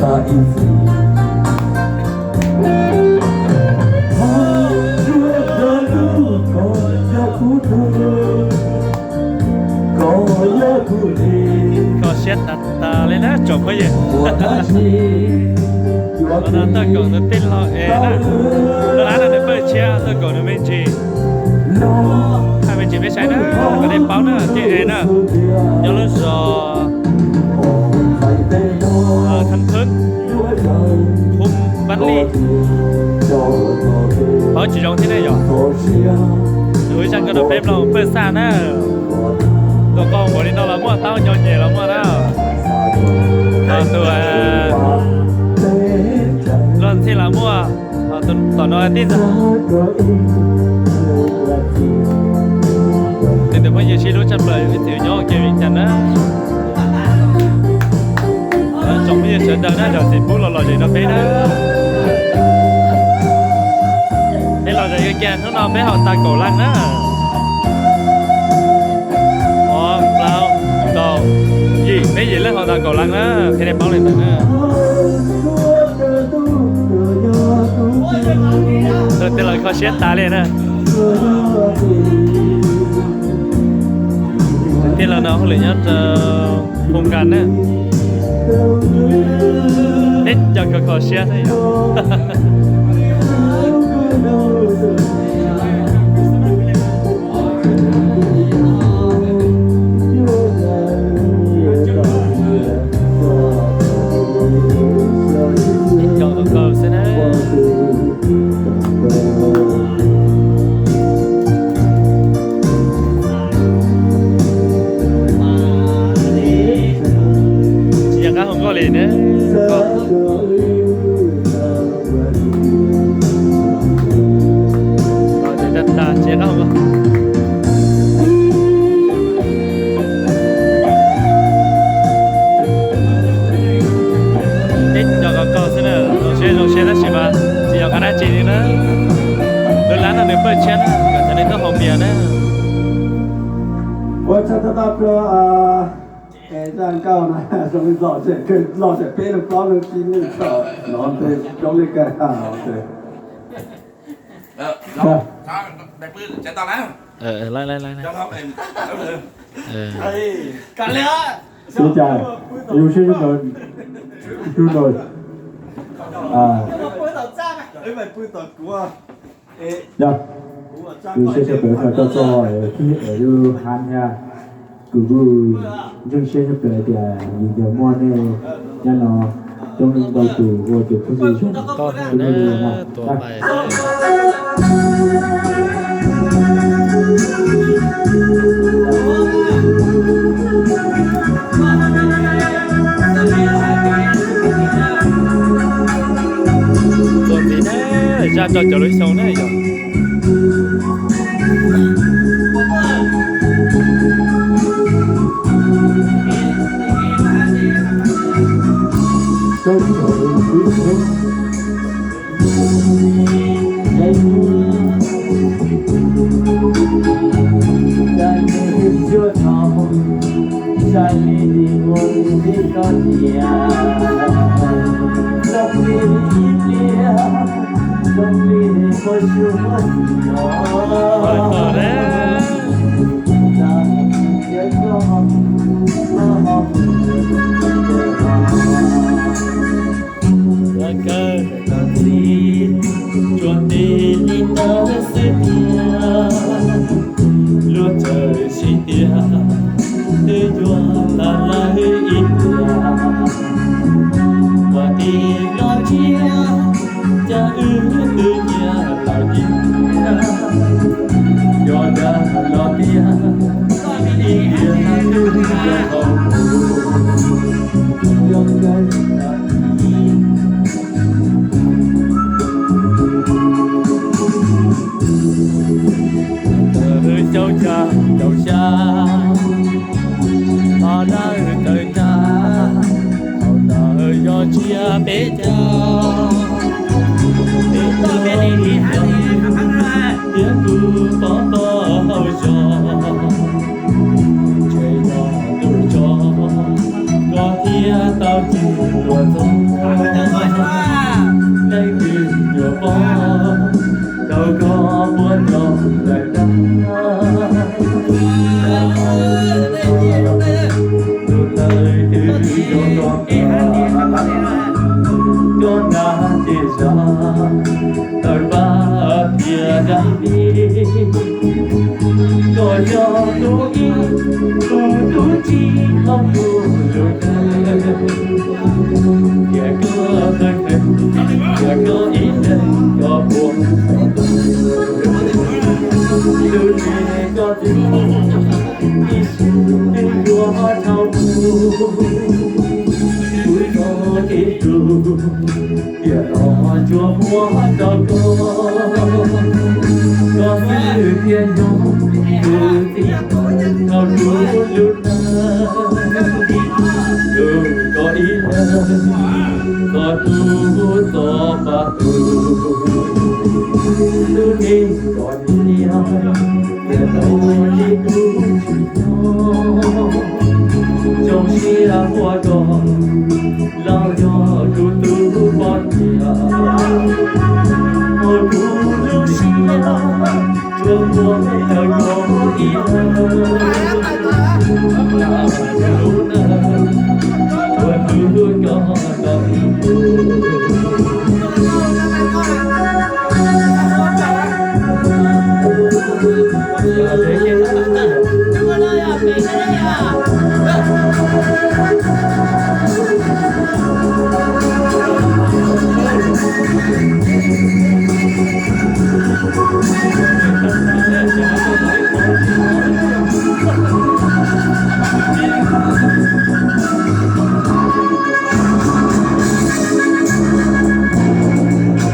Kho siab tas tas li na tsoom phooj ywg. Qhov no Toj Kaum nws tij laug es na, lub lab no nws pawg tshiab, Toj Kaum nws me ntsis. Hais me ntsis peb saib na, kom nej paub na, tij es na, nyob lub zos Thaj Thwb, khub Npab Lij, paub tsis zoo thiab ne yom. Nws ua zaj nkauj rau peb mloog pawg xaj na. Tus qaug npaum li no los muaj, taub nyo nyem los muaj na. Tus luag ntxhi los muaj, tom no tib ntxawg. Tus tus phooj ywg sib hlub tshaj plaws ib txwm nyob ua ke vim cas na. Tsoom phooj ywg sawv daws na, zam txim pub los lom zem rau peb na. Peb lom zem kiag kiag, hnub no peb haus tas kaum leej na. Ob, plaub, kaum, yim, peb yim leej haus tas kaum leej na, thiaj li paub li ntawd na. Tus tij laug kho siab tas li na. Tij laug no hauj lwm nyob rau Phoos Kas na. Teb cov kho kho siab xwb yom. Teb cov kho kho xwb na. Tsis nco qab hu nkauj li na. Tsis nco qab hu nkauj. Teb cov kho kho xwb na, zoo siab zoo siab tab sis mas tsis nco qab dab tsi li na. Lub lab no nws pawg tshiab na, kom cov neeg tuaj haus pias na. Ua tsaug ntau ntau rau es zaj nkauj no zoo li lom zem kawg, lom zem peb leeg plaub leeg tsib leeg tau no nte zoo li kawg. Ua cas, ua siab, ua siab, ua siab tshaj plaws no coj txog thib lub hab thiab. Kuv kuj ntseeg siab tshaj plaws tias vim yog muaj nej nyob no coob leej ntau tus ua tus khuj xim zoo. Txuas ntxiv na, zaj rau caum lub xyoo na yom. Kawg txij tsuas ntev li ntawd xwb tiag, luag txawm hais tias twb yuav tag lawm ib pliag, ua tib los tsiab cas wb twb nyiam lawm ib pliag, yog dag los tiag ib pliag twb yog thaum mus. Ntawm xyoo xya caum xya, ho dawb tawm ntag, thaum ntawd yog tsiab peb caug, peb caug li li thiab kuv pov pob hauv zos, ntshe yog tus tsov koj thiaj tau cim. Ua txog leej twg yuav pom tau koj puag nyob lawm ntag. Tus ntawd twb yog koj, koj nrag ces zaj tawg paj thiab dab li. Koj yog tus ib, tus tus tsis hlob kuv lub neej. Tias koj tawg kheej, tias koj ib leeg koj puas, lub neej koj twb ib sim neej yuav dhau mus. Kuv txoj kev hlub tiam no tsuas muab rau koj, koj xwb thiaj yog tus txiv hauv kuv lub neej. Hlub koj ib leeg, koj hlub txoj paj hlub, lub neej koj niaj tiam no li kuv tsis nyob. Zoo siab muaj koj los yog kuv tus poj niam, hauv kuv lub siab tsuas muaj ntawm koj ib leeg. Lub neej tsuas hlub koj koj ib tug.